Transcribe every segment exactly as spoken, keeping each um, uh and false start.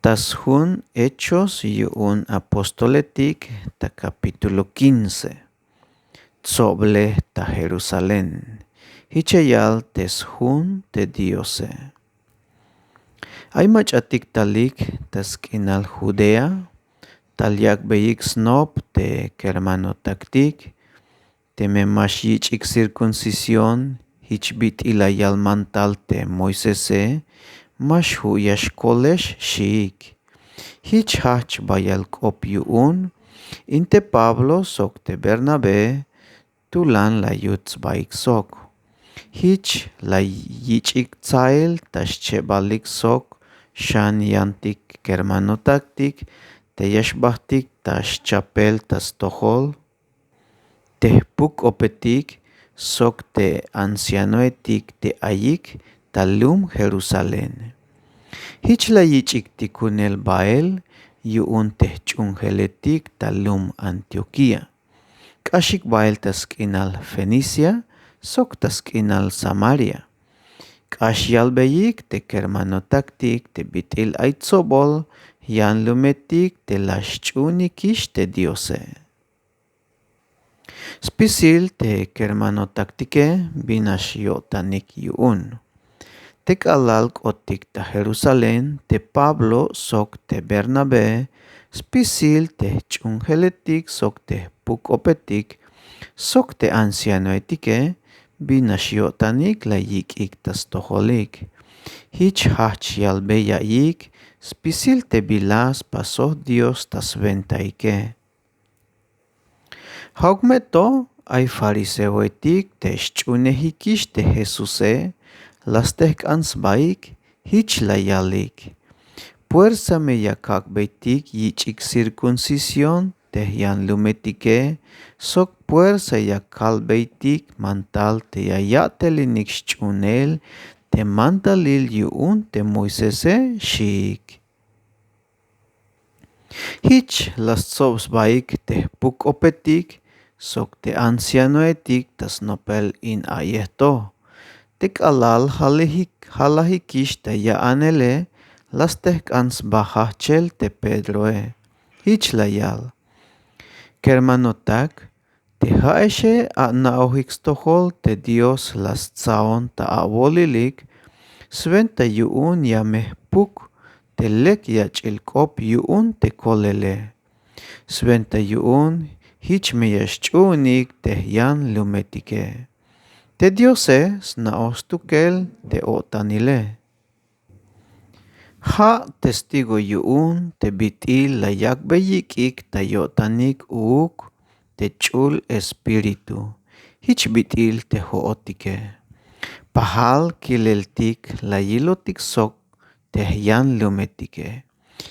Ta sjun Hechos yu'un Apostoletik ta kapítulo quince. Tsoblej ta Jerusalén. Jich ya yal te sjun te Diose. Ay mach'atik talik ta sk'inal Judea, tal yak'beyik snop te kermanotaktik, teme ma xyich'ik circuncisión, jich bit'il la yal mantal te Moisese, ma xju' ya xkolex xiik. Jich jajch bayal k'op yu'un, in te Pablo sok te Bernabé tulan la yut sbaik sok. Jich la yich'ik tsael ta xchebalik sok xan yantik kermanotaktik te ya xbajtik ta xchapel ta stojol te jpuk-k'opetik sok te ancianoetik te ayik ta lum Jerusalén. Jich la yich'ik tikunel bael yu'un te jch'uunjeletik ta lum Antioquía, k'axik bael ta sk'inal Fenicia sok ta sk'inal Samaria. K'ax yalbeyik te kermanotaktik te bit'il ay tsobol jyanlumetik te la xch'uunikix te Diose. Spisil te kermanotaktike, bin nax yo'tanik yu'un. Te k'alal k'otik ta Jerusalén te Pablo sok te Bernabé, spisil te jch'uunjeletik sok te jpuk-k'opetik sok te ancianoetike, bin nax yo'tanik la yik'ik ta stojolik. Jich jajch yalbey ya'iyik spisil te bila spasoj Dios ta swentaike. Ja'uk me to ay fariseoetik te xch'uunejikix te Jesuse, la stejk'an sbaik, jich la yalik: Puersa me ya kak'beytik yich'ik circuncisión te jyanlumetike, sok puersa ya kalbeytik mantal te ya ya'telinik xch'uunel te mandalil yu'un te Moisese, xiik. Jich la stsob sbaik te jpuk-k'opetik sok te ancianoetik ta snopel in a'yej to. Te k'alal jalajikix ta ya'anele, la stejk'an sba jajchel te Pedroe. Jich la yal: Kermanotak, te ja'exe ana'ojik stojol te Dios la stsaon ta awolilik, swenta yu'un ya me jpuk te lek yach'il k'op yu'un te kolele. Swenta yu'un jich me ya xch'uunik te jyanlumetike. Te Diose sna'oj stukel te o'tanile. Ja' testigo yu'un te bit'il la yak'bey yik'ik ta yo'tanik uuk te ch'ul espíritu, jich bit'il te jo'otike. Pajal kileltik la yilotik sok te jyanlumetike.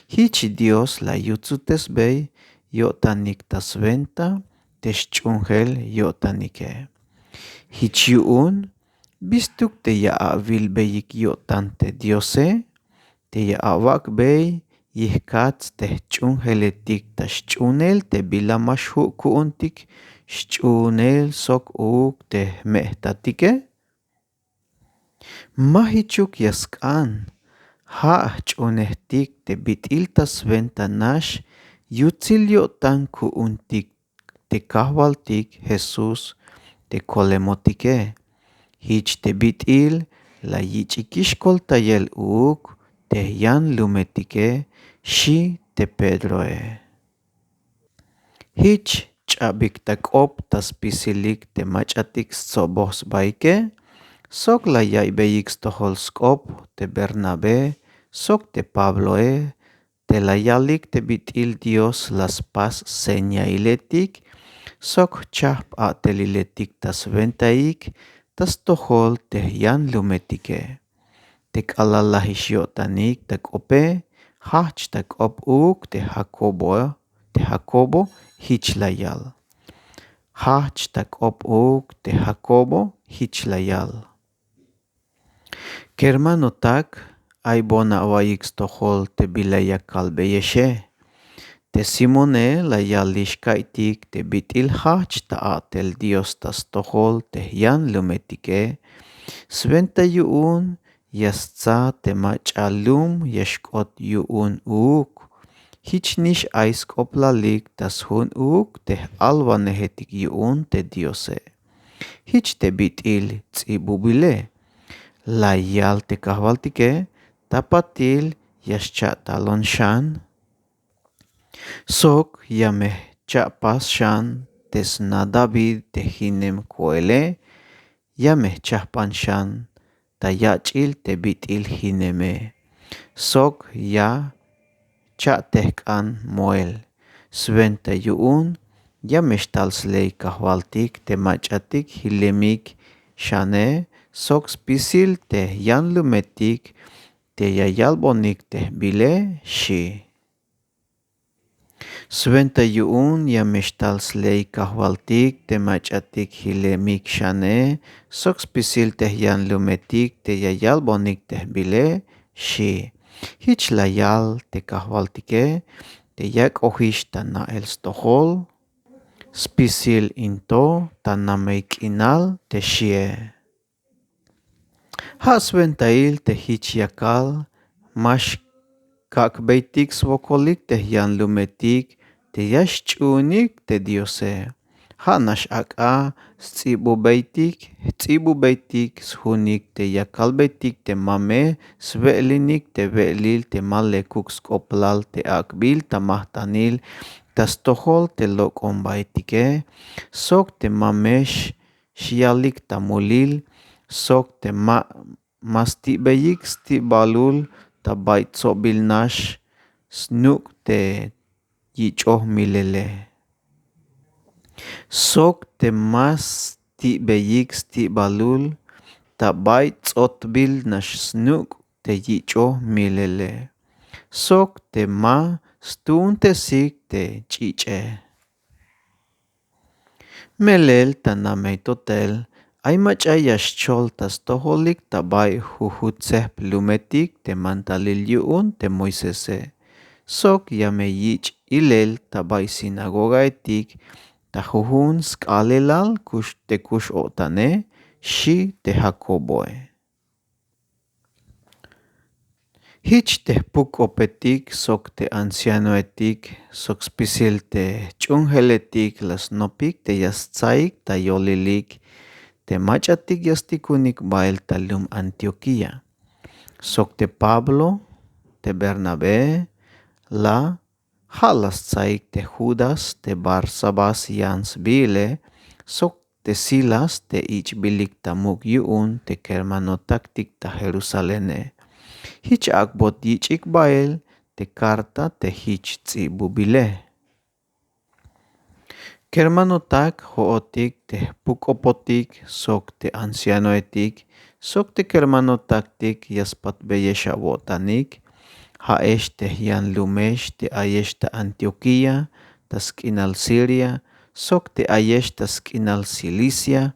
Jich Dios la yutsutesbey yo'tanik ta swenta te xch'uunjel yo'tanike. Jich yu'un, bistuk te ya awilbeyik yo'tan te Diose, te ya awak'bey yijkats te jch'uunjeletik ta xch'uunel te bila ma xju' ku'untik xch'uunel sok uuk te jme' jtatike. Ma jichuk ya sk'an, ja' jch'uunejtik te bit'il ta swenta nax yutsil yo'tan ku'untik te Kajwaltik Jesús te kolemotike. Jich te bit'il la yich'ikix koltayel uuk te jyanlumetike, xi' te Pedroe. Jich ch'abik ta k'op ta spisilik te mach'atik stsoboj sbaike, sok la yaiybeyik stojol sk'op te Bernabé sok te Pabloe, te la yalik te bit'il Dios la spas señailetik sok jchajp a'teliletik ta swentaik ta stojol te jyanlumetike. Te k'alal lajix yo'tanik ta k'ope, jajch ta k'op uuk te Jacobo, te Jacobo, jich la yal. Jajch ta k'op uuk te Jacobo, jich la yal. Kermanotak, ay boon awaiyik stojol te bila ya kalbeyexe. Te Simone la yalix kaiytik te bit'il jajch ta a'tel Dios ta stojol te jyanlumetike, swenta yu'un ya stsa te mach'a lum ya xk'ot yu'un uuk. Jich nix ay sk'oplalik ta sjun uuk te j'alwanejetik yu'un te Diose. Jich te bit'il ts'ibubile. La yal te kajwaltike ta patil ya xcha'talon xan. Sok ya me jcha'pas xan te sna David te jinem koele, ya me jchajpan xan ta yach'il te bit'il jineme. Sok ya cha'tejk'an moel. Swenta yu'un ya me xtal sley kajwaltik te mach'atik jilemik xane, sok spisil te jyanlumetik te ya yalbonik te jbile, xi'. Swenta yu'un ya me xtal sley kajwaltik te mach'atik jilemik xane, sok spisil te jyanlumetik te ya yalbonik te jbile, xi'. Jich la yal te kajwaltike te yak'ojix ta na'el stojol, spisil in to ta namey k'inal te xie. Ja' swentail te jich yakal ma xkak'beytik swokolik te jyanlumetik te ya xch'uunik te Diose. Ja' nax ak'a sts'ibubeytik, jts'ibubeytik sjunik te ya kalbeytik te mame swe'elinik te we'elil te ma lekuk sk'oplal te ak'bil ta majt'anil ta stojol te lok'ombaetike, sok te mame xyalik ta mulil, sok te ma ma sti'beyik sti'balul ta bay tsobil nax snuk' te yich'oj milele. Sok te ma sti'beyik sti'balul ta bay ts'otbil nax snuk' te yich'oj milele. Sok te ma stuuntesik te ch'ich'e. Melel ta namey to tel ay mach'a ya xchol ta stojolik ta bay jujut tsejp lumetik te mandalil yu'un te Moisese. Sok ya me yich' ilel ta bay sinagogaetik ta jujun sk'aalelal kux te kux-o'tane, xi' te Jacoboe. Jich te jpuk-k'opetik sok te ancianoetik sok spisil te jch'uunjeletik la snopik te ya stsaik ta yolilik te mach'atik ya stikunik bael ta lum Antioquía. Sok te Pablo, te Bernabé, la ja' la stsaik te Judas te Barsabás yan sbiile, sok te Silas te ich'bilik ta muk' yu'un te kermanotaktik ta Jerusalene. Jich ak'bot yich'ik bael te karta te jich ts'ibubile. Kermanotak jo'otik te jpuk-k'opotik sok te ancianoetik sok te kermanotaktik ya spatbeyex awo'tanik, ja'ex te jyanlumex te ayex ta Antioquía ta sk'inal Siria sok te ayex ta sk'inal Cilicia.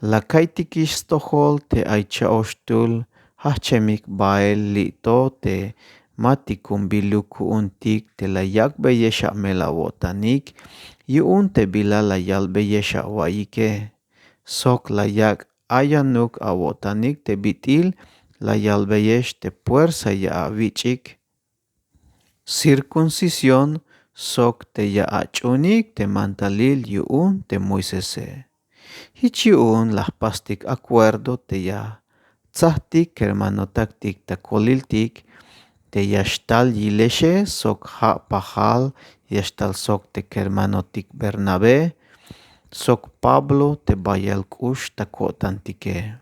La ka'iytikix stojol te ay cha'oxtul jajchemik bael li' to te ma tikunbiluk ku'untik te la yak'beyex amel awo'tanik yu'un te bila la yalbeyex awa'iyike. Sok la yak' ayanuk awo'tanik te bit'il la yalbeyex te puersa ya awich'ik circuncisión sok te ya ach'uunik te mandalil yu'un te Moisese. Jich yu'un la jpastik acuerdo te ya tsajtik kermanotaktik ta koliltik te ya xtal yilexe sok ja' pajal ya xtal sok te kermanotik Bernabé sok Pablo te bayal k'ux ta ko'tantike.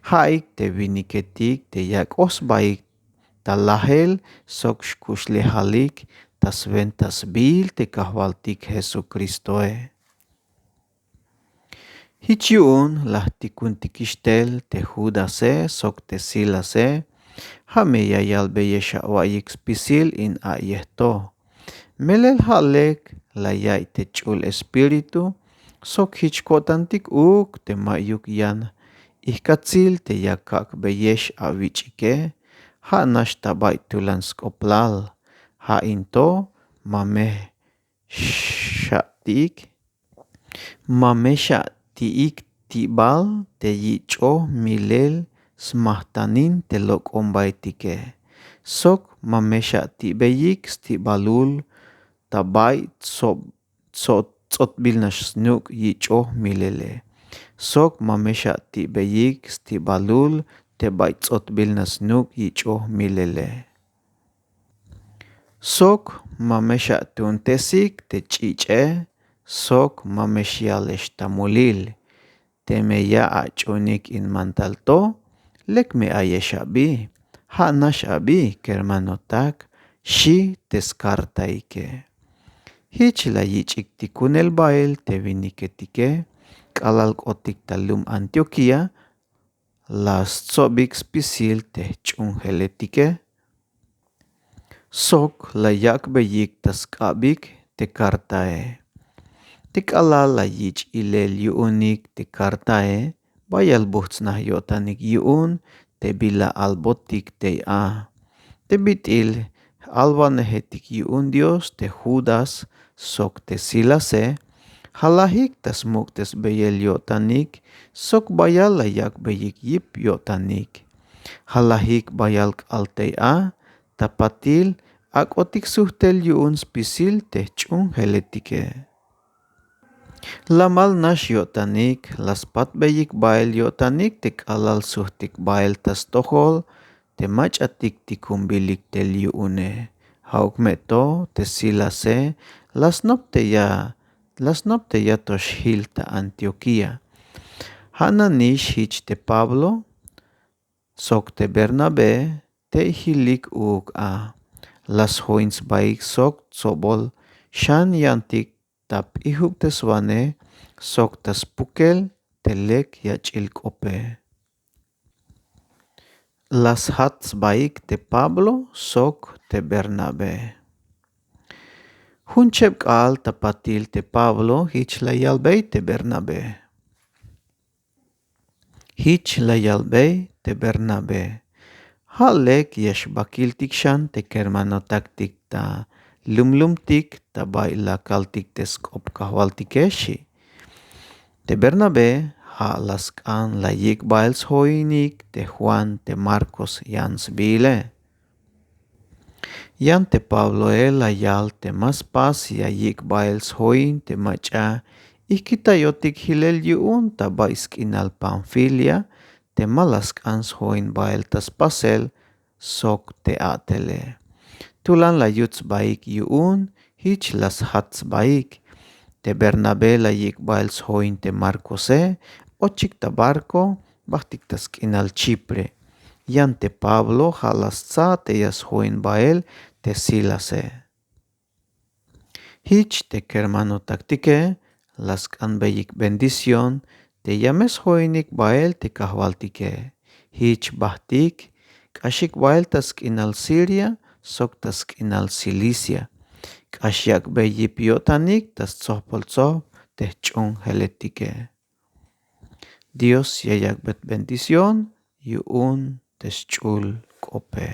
Ja'ik te winiketik te yak'oj sbaik ta lajel sok xkuxlejalik ta swenta sbiil te kajwaltik Jesucristoe. Jich yu'un la jtikuntikix tel te Judase sok te Silase, ja' me ya yalbeyex awa'iyik spisil in a'yej to. Melel ja' lek la ya'iy te ch'ul espíritu sok jich ko'tantik uuk te ma'yuk yan ijk'atsil te ya kak'beyex awich'ike, ja' nax ta bay tulan sk'oplal. Ja' in to ma me xati'ik ma me xati'ik ti' bal te yich'oj milel smajtanin te lok'ombaetike. Sok ma me xati'beyik stib'alul ta bay tsob ts'otbil nax snuk' yich'oj milele. Sok ma me xati'beyik stib'alul te bay ts'otbil nax snuk' yich'oj milele. Sok ma me xatuuntesik te ch'ich'e. Sok ma me xyalex ta mulil. Teme ya ach'uunik in mantal to, lek me ayex abi. Ja' nax abi kermanotak, xi' te skartaike. Jich la yich'ik tikunel bael te winiketike k'alal k'otik ta lum antioquía, la stsobik spisil te jch'uunjeletike. Sok la yak'beyik ta sk'abik te kartae. Te k'alal la yich' ilel yu'unik te kartae, bayal bujts'naj yo'tanik yu'un te bila albotik tey a. Te bit'il j'alwanejetik yu'un dios te judas sok te silase, jalajik ta smuk'tesbeyel yo'tanik sok bayal la yak'beyik yip yo'tanik. Jalajik bayal k'aal tey a ta patil ak'otik sujtel yu'un spisil te jch'uunjeletike. Lamal nax yo'tanik la spatbeyik bael yo'tanik te k'alal sujtik bael ta stojol te mach'atik tikunbilik tel yu'une. Ja'uk me to te silase la snop te ya la snop te ya to xjil ta antioquía. Ja' nanix jich te pablo sok te bernabé te ijilik uuk a. La sjoin sbaik sok tsobol xan yantik ta p'ijubteswanej sok ta spukel te lek yach'il k'ope. La sjat sbaik te pablo sok te bernabé. Jun cheb k'aal ta patil te pablo jich la yalbey te bernabé. Jich la yalbey te bernabé. Ja' lek ya xbakiltik xan te kermanotaktik ta lumlumtik ta bay la kaltik te sk'op kajwaltike xi'. Te bernabé ja' la sk'an la yik' bael sjoinik te juan te markos yan sbiile. Yan te pabloe la yal te ma spas ya yik' bael sjoin te mach'a ijkitayotik jilel yu'un ta bay sk'inal panfilia te ma la sk'an sjoin bael ta spasel sok te a'tele. Tulan la yut sbaik yu'un jich la sjat sbaik. Te bernabé la yik' bael sjoin te markose, ochik ta barko bajtik ta sk'inal chipre. Yan te pablo ja' la stsa te ya sjoin bael te silase. Jich te kermanotaktike la sk'anbeyik bendición te ya me sjoinik bael te kajwaltike. Jich bajtik k'axik bael ta sk'inal siria sok ta sk'inal cilicia. K'ax yak'bey yip yo'tanik ta stsojpol tsojb te jch'uunjeletike. Dios ya yak'bey bendición yu'un te sch'ul k'ope.